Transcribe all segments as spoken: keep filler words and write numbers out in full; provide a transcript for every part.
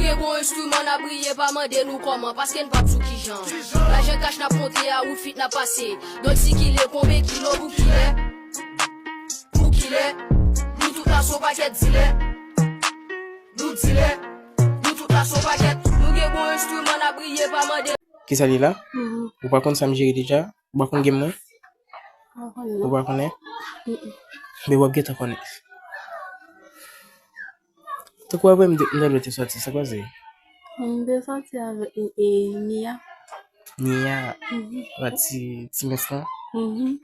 Gen bon enstriman n ap briye, pa mande nou kòman, paske n p ap sou kijan. Lajan kach n ap konte a, wout fit n ap pase. Dòt sikile, konbe kilo pou kilè? Pou kilè? Nou tout la se yon pakèt dilè. Nou dilè. Nou tout la se yon pakèt. Nou gen bon enstriman n ap briye, pa mande. Kisa li la? Mhm. Ou pa konn sa m jere deja? Ou pa konn game mwen? Pa konnen. Ou pa konnen? Mm-mm. Men w ap gentan konnen. Tankou apre m de- m tande w te sòti, sa k pase? M te sòti avèk e, e, Nia. Nia? Mhm. Wa ti, ti mens lan? Mhm.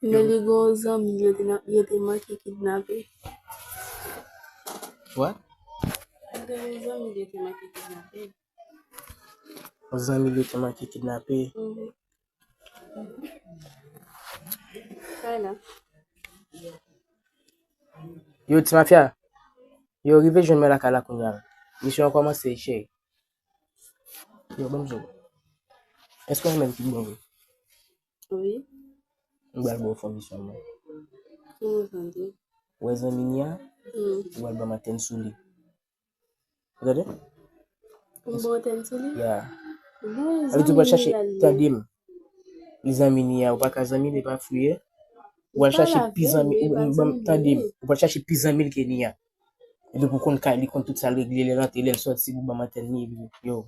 Men li gen yon zanmi l yo te nan, yo te manke kidnape. What? Li gen yon zanmi l yo te manke kidnape. Yon zanmi l yo te manke kidnape? Mhm. Kay la. Yo, ti mafya. Yo, rive jwenn mwen lakay la kounye a. Misyon an kòmanse, cheri. Yo, ban m di w. Èske w menm ki bon vre? Wi. M pral ba w fon misyon mwen. Ki misyon di? Ou wè zanmi Nia? Hmm. Ou pral ban m antèn sou li. Ou tande? Ou bon antèn sou li? Ya. Bon, sa vle di ou pral chache, zanmi Nia li ye. Tande m. Li zanmi Nia, ou pa ka zanmi li, pa fouye. Ou pral chache pi zanmi, ou, ou, ban m, tande m. Ou pral chache pi zanmi l ke Nia. Epi pou konn kay li, konn tout sa l regle, lè l antre, lè l sòti, pou ban m antèn li, epi yo,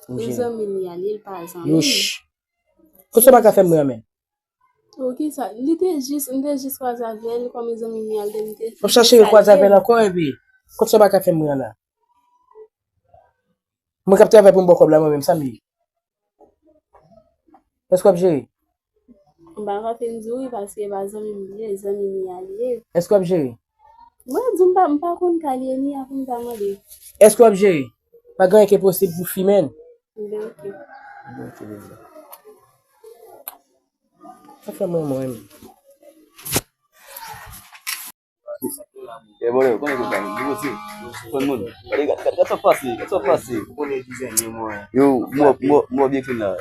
pou m jere. Li zanmi Nia li ye, li pa zanmi m. Yo, ch-, kot sa w pa ka fè m renmen? Ou kisa? Li te jis, m te jis kwaze avè l, kòm zanmi Nia l te, m te. W ap chache yo kwaze avè l ankò, epi kot sa w pa ka fè m renmen la? Mwen k ap travay pou m ba w kòb la, mwen menm, sa m ye? Èske w ap jere? M pa ka fin di w wi, paske e pa zanmi m li ye, zanmi Nia li ye. Èske w ap jere? Mwen di m pa, m pa konn kay li ye, Nia pou m ta mande. Èske w ap jere? Pa gen anyen ki enposib pou fi, menn. Ebyen, oke. Ebyen, oke, bebe. Sa fè mwen, mwen menm. E bòlè, konnen kout la, nou poze. Konn moun. Gade, gade, gade, gade sa pase, gade sa pase. Ou konnen dizayn mwen. Yo, mò, mò, mò byen clean la.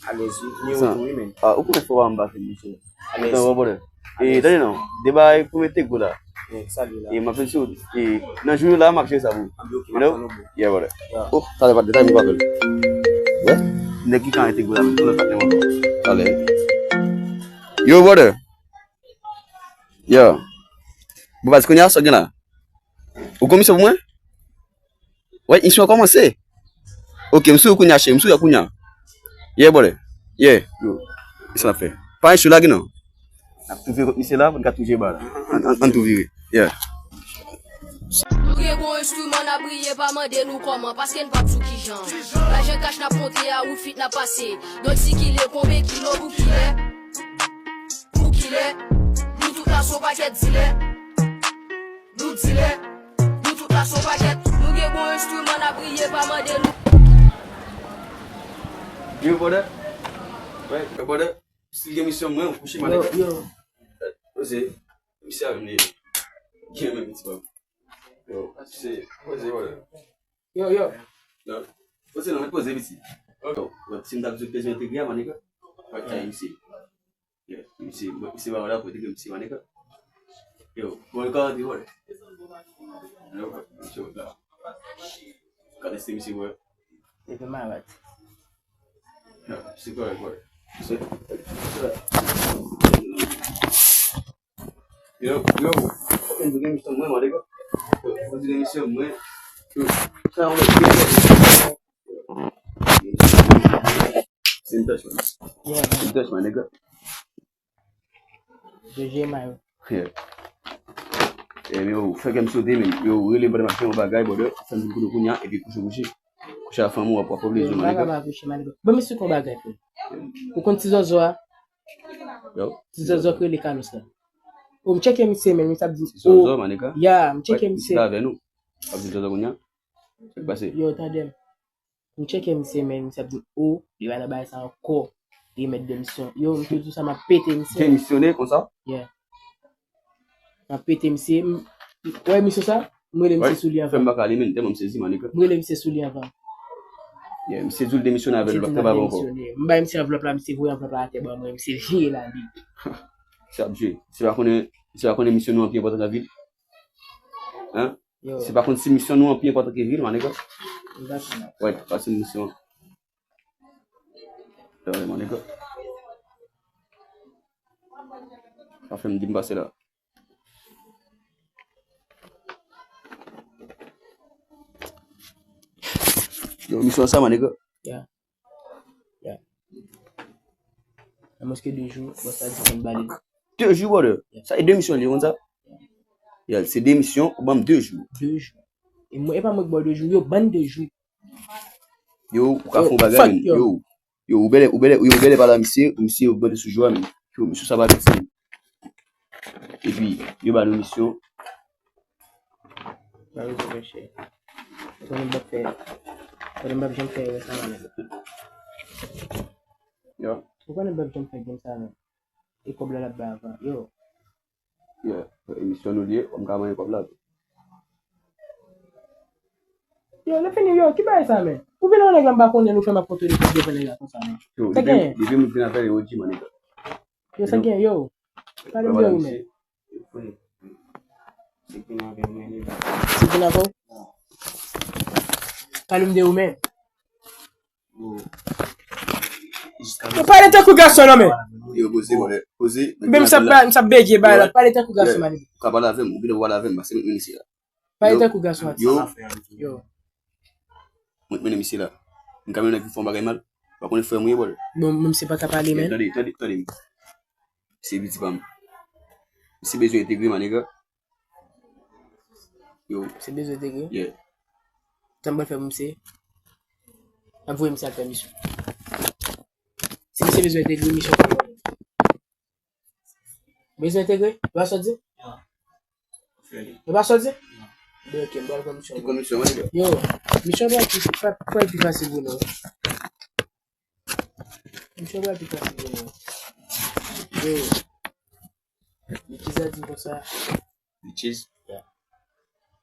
Alèz, wi. Nimewo tou, wi, men. Ah, ou konnen fò anba fè misye. Alèz. Tan, bòlè. E, tande non, de bagay pou mete gwo la. E, sa li la. E, m ap fè sou, e, nan jou la, m ap jere sa pou ou. You know? Yeah, brother. Oh, talè pa, talè m pa fè l. Wè? Nèg ki ka mete gwo la, men, pou lòt patnè mwen. Talè. Yo, brother. Yo. Bon, baz, kounye a, sa w gen la? Ou gon misyon pou mwen? Wè, misyon an kòmanse. Ok, m sou ou kounye a, cheri, m sou ou kounye a. Yeah, brother. Yeah, yo. Kisa n ap fè? Pa gen cho, lage non. N ap tou vire kot misye la, pou n ka tou jere ba la. Ann, ann, ann tou vire. Yeah. Nou gen bon enstriman n ap briye, pa mande nou kòman, paske n p ap sou kijan. Lajan kach n ap konte a, wout fit n ap pase. Dòt sikile, konbe kilo pou kilè? Pou kilè? Nou tout la se yon pakèt dilè. Nou dilè. Nou tout la se yon pakèt. Nou gen bon enstriman n ap briye, pa mande nou. Yo, brother. Wè, yo, brother. Si l gen misyon mwen, ou kouche, yo, mande. Yo. Poze, misye avè m li ye. Gen menm piti pam. Yo, se, poze, brother. Yo, yo. Yo. Poze non, men poze piti. Yo, si m t ap di w bezwen entegre a, my nigga. Wè, sa misye. Yo, misye, misye pa wè la pou entegre misye, my nigga. Yo, bon, yo ka antre, brother. Yo, misye wè la. Ka teste misye, brother. Se fè malad. Yo, se kòrèk, brother. Se, se, Yo, yo, fòk nou di gen misyon mwen, my nigga. Fòk nou di gen misyon mwen. Yo, sa yon lòt. Se yon tèch, man. Yeah, man. Se yon tèch, my nigga. G G, man. Yeah. E, yo, fè kè m sote, men. Yo, rele m pandan m ap fè yon bagay, brother. Fè m vin kote w kounye a, epi kouche, kouche. Kouche a fanm ou, w ap, w ap fè plezi, my nigga. Yo, m pa ka pa kouche, my nigga. Ban m esplike w yon bagay, frè. Ou konn ti zòzò a? Yo. Ti zòzò ki rele Carlos la. O, m tcheke misye, men misye ap di m, Ti zòzò, my nigga. Ya, m tcheke misye. Misye avè nou. W ap di Zòzò kounye a? Sa k pase? Yo, tande m. M tcheke misye, men misye ap di m, o, li pa nan bagay sa ankò. Li mèt demisyon. Yo, m tou di w sa, m ap pete misye. Demisyone konsa? Yeah. M ap pete misye. M, m, wè misye sa? M rele misye sou li anvan. Fè m pa ka li, men, tèlman m sezi, my nigga. M rele misye sou li anvan. Yeah, misye di l demisyone avè l, l p ap travay ankò. M bay misye anvlòp la, misye voye anvlòp la atè ban mwen, misye vire l ale. Misye ap jwe. Misye pa konnen, misye pa konnen misyon nou an pi enpòtan ke vi l. Hein? Yo. Misye pa konn si misyon nou an pi enpòtan ke vi l, my nigga. M pa fè nan. Wè, pase misyon. Yo, mon nèg. Sa fè m di m pase la. Yo, misyon sa, mon nèg. Yeah. Yeah. Nan mwens ke de jou, bòs la di konn ba li. De jou, brother. Yeah. Sa e de misyon li konn sa? Yeah, se de misyon, ou ban m de jou. De jou. E mwen, e pa mwen ki ba w de jou, yo ban de jou. Yo, ou ka fè yon bagay, men. Yo, yo, ou bèlè, ou bèlè, yo, ou bèlè pale a misye, misye ogmante sou jou a, men. Yo, misye sa pa piti. Epi, yo ba nou misyon. Ba nou mesye. Ou konnen m p ap fè, ou konnen m p ap janm fè erè sa, man. Yo. Ou konnen m p ap janm fè game sa, man. E kòb la l ap bay avan. Yo. Yeah, emisyon nou li ye, m ka manyen kòb la tou. Yo, lè fini, yo, ki bagay sa, men? Ou vin wè nèg la m pa konnen l, ou fè m ap kontwole kòb devan nèg la konsa, men. Yo, sa depi, gen? Depi m vin avè l, yo di, man, nèg la. Yo, sa gen, yo. Pale m de ou, men. Se vin avè w, men, nèg la. Se vin avè w? Pale m de ou, men. Yo, pale tankou gason non, men. Yo, poze, brother, poze. Men m sa, m sa bege bay la. Pale tankou gason, man. Ou ka pale avè m, ou genlè pale avè m, paske mwen menm isi la. Pale tankou gason, atis. Yo. Yo. Mwen menm isi la. M ka menm nèg ki fè yon bagay mal. Pa konnen frè m ou ye, brother. Bon, menm se pa ka pale, men. Tande, tande, tande. Se piti pa m. Misye bezwen entegre, my nigga. Yo. Se bezwen entegre? Yeah. Sa m pral fè pou misye? M ap voye misye al fè misyon. Si misye bezwen entegre, misyon pa bon. Bezwen entegre? Yo pa sòti? Yo pa sòti? Bon, ok, m pral pran misyon. Ki pran misyon, my nigga? Yo, misyon pral pi, pral, pral pi fasil pou nou. Misyon pral pi fasil pou nou. Yo. Bitches la di m konsa. Bitches? Yeah.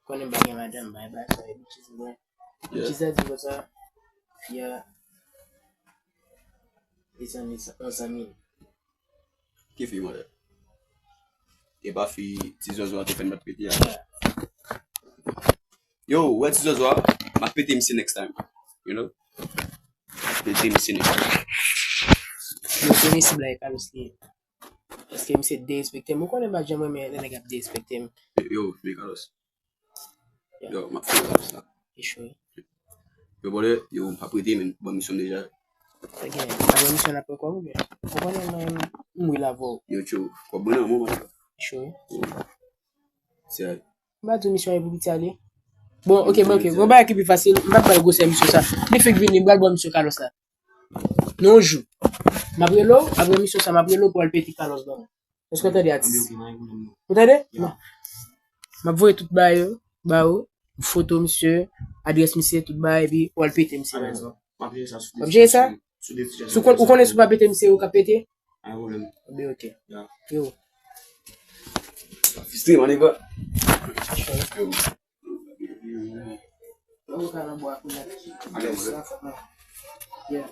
Konnen m pa gen madanm, bay bay sa, bitches mwen. Yeah. Bitches la di m konsa. Fi a. Li se yon zanmi. Ki fi, mwen? E pa fi ti zozo a te fè n bat pete a? Yeah. Yo, ou wè ti zozo a? M ap pete misye next time. You know? Pete misye next time. Yo, se mesye blag Carlos li ye. Paske misye derespekte m. Ou konnen m pa janm renmen lè nèg ap derespekte m. Yo, men Carlos. Yo, m ap fè Carlos la. E cho. Yo, brother, yo, m ap rete, men ban misyon m deja. Ok, apre misyon n ap pran kòb oubyen? Ou konnen mwen, m wi la avè w. Yo, tchou, kòb mwen nan men w, man. E cho. Se M pa di w misyon e pou piti ale. Bon, ok, bon, ok. Gon bagay ki pi fasil, m p ap bay gwosè misyon sa. Li fèk vini, m pral ba w misyon Carlos la. Nan yon jou. M ap rele w, apre misyon sa, m ap rele w pou w al pete Carlos ban mwen. Èske w tande, atis? Ou tande? Bon. M ap voye tout bagay yo ba ou, foto misye, adrès misye, tout bagay, epi w al pete misye ban mwen. W ap jere sa? Si w kon-, ou konnen si w pa pete misye, ou ka pete? Pa gen pwoblèm. Ebyen, ok. Ya. Yo. Fistre, my nigga. Yo.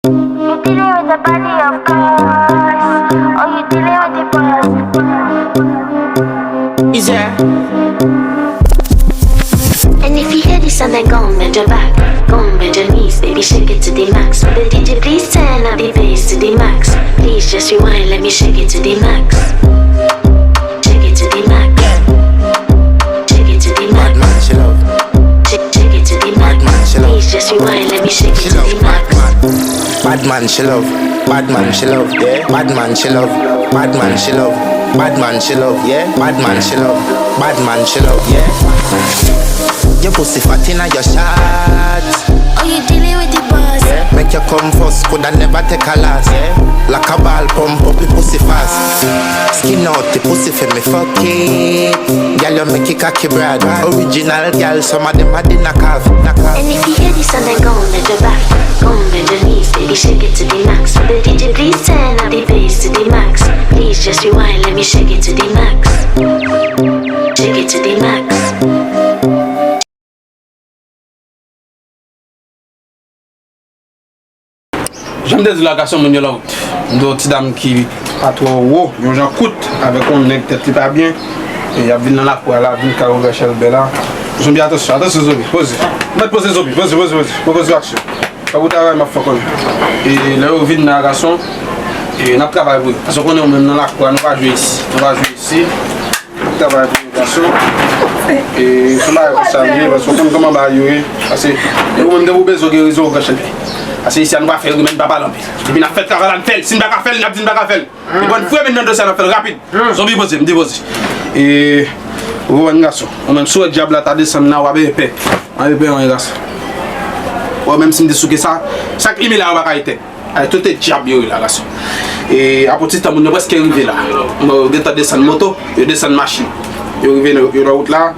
You dealing with the body of God, or you dealing with the boss? Is there? And if you hear this sound, then go and bend your back, go and bend your knees, baby, shake it to the max. Will the D J please turn up the bass to the max? Please just rewind, let me shake it to the max. Shake it to the max. Shake it to the max. Bad man, she love. Shake, shake it to the max. Bad man, she love. Please just rewind, let me shake it to the max. Bad man, she love. Bad man, she love, yeah. Bad man, she love. Bad man, she love. Bad man, she love, yeah. Bad man, she love. Bad man, she love, yeah. Your pussy fat inna your shot. Oh, you dealing with the boss? Yeah. Make you come first, coulda never take a last. Yeah. Like a ball pump up the pussy fast. Skin out the pussy fi mi fuck it. Gyal, you make it cocky broad. Original gyal, some a dem a di knock off, knock off. And if you hear this sound, then go and bend your back, go and bend your knees, baby, shake it to the max. Will the D J please turn up the bass to the max? Please just rewind, let me shake it to the max. Shake it to the max. Jan m te di la, gason moun yo la wout. M te yon ti dam ki pa twò wo, yon jan kout, avèk yon nèg tèt li pa byen. E y ap vin nan lakou a la, vin kay ouvè chèz bè la. Zonbi, atansyon, atansyon, zonbi. Poze. Mèt poze, zonbi. Poze, poze, poze. Mwen poze aksyon. Sa pou travay m ap fè konnen. E lè yo vin la, gason, e n ap travay pou yo. Paske w konnen, ou menm nan lakou a, nou pa jwe isi. Nou pa jwe isi. N ap travay pou yo, gason. E se yon bagay konsa m ye, paske w konn kòman bagay yo ye. Paske ou menm, depi w bezwen gerizon, ou gran chante. Paske isi a, nou pa fè rimè, n pa pale anpil. Epi n ap fè travay la, n fè l. Si n pa ka fè l, n ap di n pa ka fè l. Li pran fre, men nan dosye a, n ap fè l rapid. Zonbi, poze, m di poze. E, ou konprann, gason. Ou menm, si w wè dyab la ta desann la, w ap gen pè. W ap gen pè, wi, gason. Ou wè, menm si m te souke sa, sa k limen la, yo pa ka etenn. Ay, tout e dyab yo ye la, gason. E, apre ti tan, moun yo prèske rive la. Bon, yo gentan desann moto, yo desann machin. Yo rive, yo, yo nan wout la.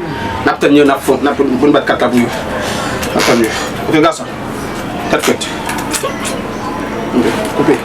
N ap tann yo, n ap fon, n ap, pou n bat kat la pou yo. N ap tann yo. Oke, gason. Tèt frèt. Oke, koupe.